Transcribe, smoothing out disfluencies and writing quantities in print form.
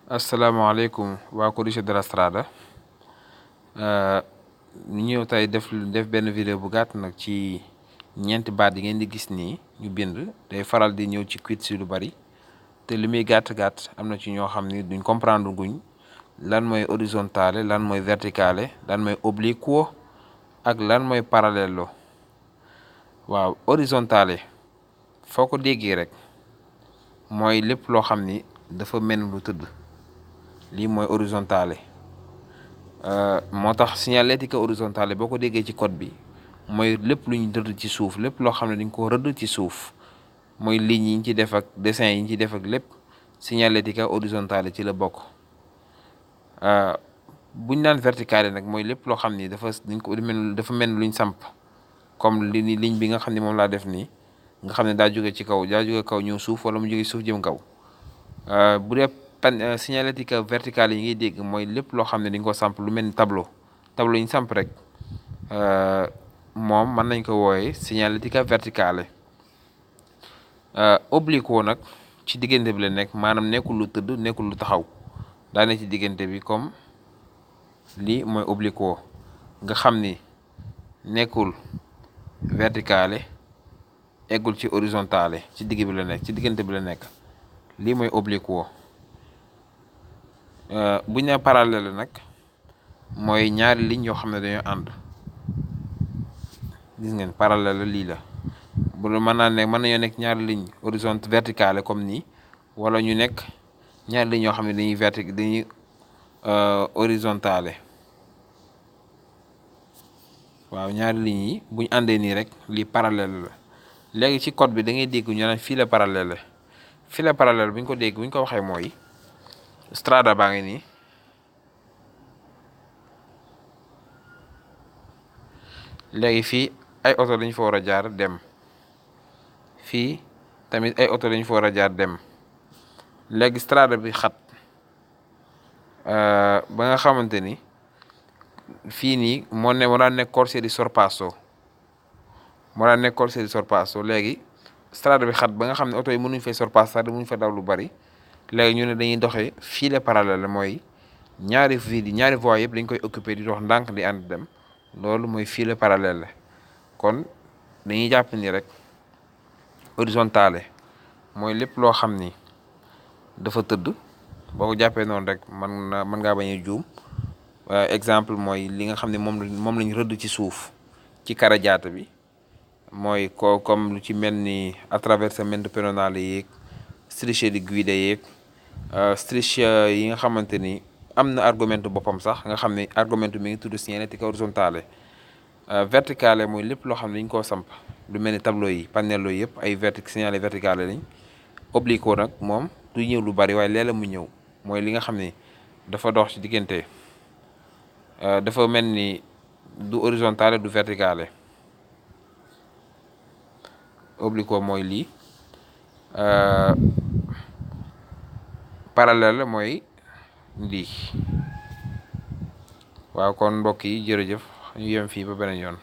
asalaamaaleykum waa Codice de la Strada ñu ñëw tey def benn vidéo bu gàtt nag ci ñeenti baat yi ngeen di gis nii ñu bind day faral di ñëw ci quiz si lu bari te li muy gàtt am na ci ñoo xam ni duñ comprendre guñ lan mooy horizontale lan mooy verticale lan mooy obliquo ak lan mooy parallelo. waaw horizontale foo ko déggee rek mooy lépp loo xam ni dafa mel lu tëdd. lii mooy horizontale moo tax signalética horizontale boo ko déggee ci code bi mooy lépp lu ñu rëdd ci suuf lépp loo xam ne dañ ko rëdd ci suuf mooy lignes yi ñu ci def ak dessin yi ñu ci def ak lépp signalética horizontale ci la bokk. buñ naan verticale nag mooy lépp loo xam ni dafa mel luñ samp comme ligne bi nga xam ne moom laa def nii nga xam ne daa jóge ci kaw ñëw suuf wala mu jóge suuf jëm kaw. bu dee signalética verticale yi ngay dégg mooy lépp loo xam ne dañ ko samp lu mel ni tableau yi ñu samp rek moom mën nañ ko wooye signalética verticale. obliquo nag ci diggante bi la nekk maanaam nekkul lu tëdd nekkul lu taxaw daa ne ci diggante bi comme lii mooy obliquo nga xam ni nekkul verticale eggul ci horizontale ci digg bi la nekk ci diggante bi la nekk lii mooy obliquo. bu ñu nee parallèle nag mooy ñaari lignes yoo xam ne dañoo ànd gis ngeen parallèle lii la bu mën nañoo nekk ñaari lignes verticale comme nii wala ñu nekk ñaari lignes yoo xam ne dañuy horizontale. waaw ñaari lignes yi bu ñu àndee nii rek lii parallèle la. léegi ci code bi da ngay dégg ñu naan file parallèle bu ñu ko dégg bu ñu ko waxee mooy strada baa ngi nii léegi fii ay oto lañ fa war a jaar dem fii tamit ay oto lañ fa war a jaar dem léegi strada bi xat ba nga xamante ni fii nii moo daan nekk corsia di sorpasso léegi strada bi xat ba nga xam ne oto yi mënuñ fay sorpasso sax mënuñ fa daw lu bari léegi ñu ne dañuy doxee file parallèle mooy ñaari voies yëpp dañ koy occupé di dox ndànk di ànd dem loolu mooy file parallèle. kon dañuy jàpp ni rek horizontale mooy lépp loo xam ni dafa tëdd boo ko jàppee noonu rek mën ngaa bañ a juum. exemple mooy li nga xam ne moom lañ rëdd ci suuf ci carreggiata bi mooy comme lu ci mel ni attraversamento pedonale yeeg strisce di guida yeeg strisce yi nga xamante ni am na argomento boppam sax nga xam ne argomento mi ngi tudd signalética horizontale. verticale mooy lépp loo xam ne dañ koo samp lu mel ni tableau yi pannello yëpp ay signalé verticale lañ. obliquo nag moom du ñëw lu bari waaye léeg-léeg mu ñëw mooy li nga xam ne dafa dox ci diggante dafa mel ni du horizontale du verticale. obliquo mooy lii parallèle mooy lii. waaw kon mbokk yi jërëjëf ñu yem fii ba beneen yoon.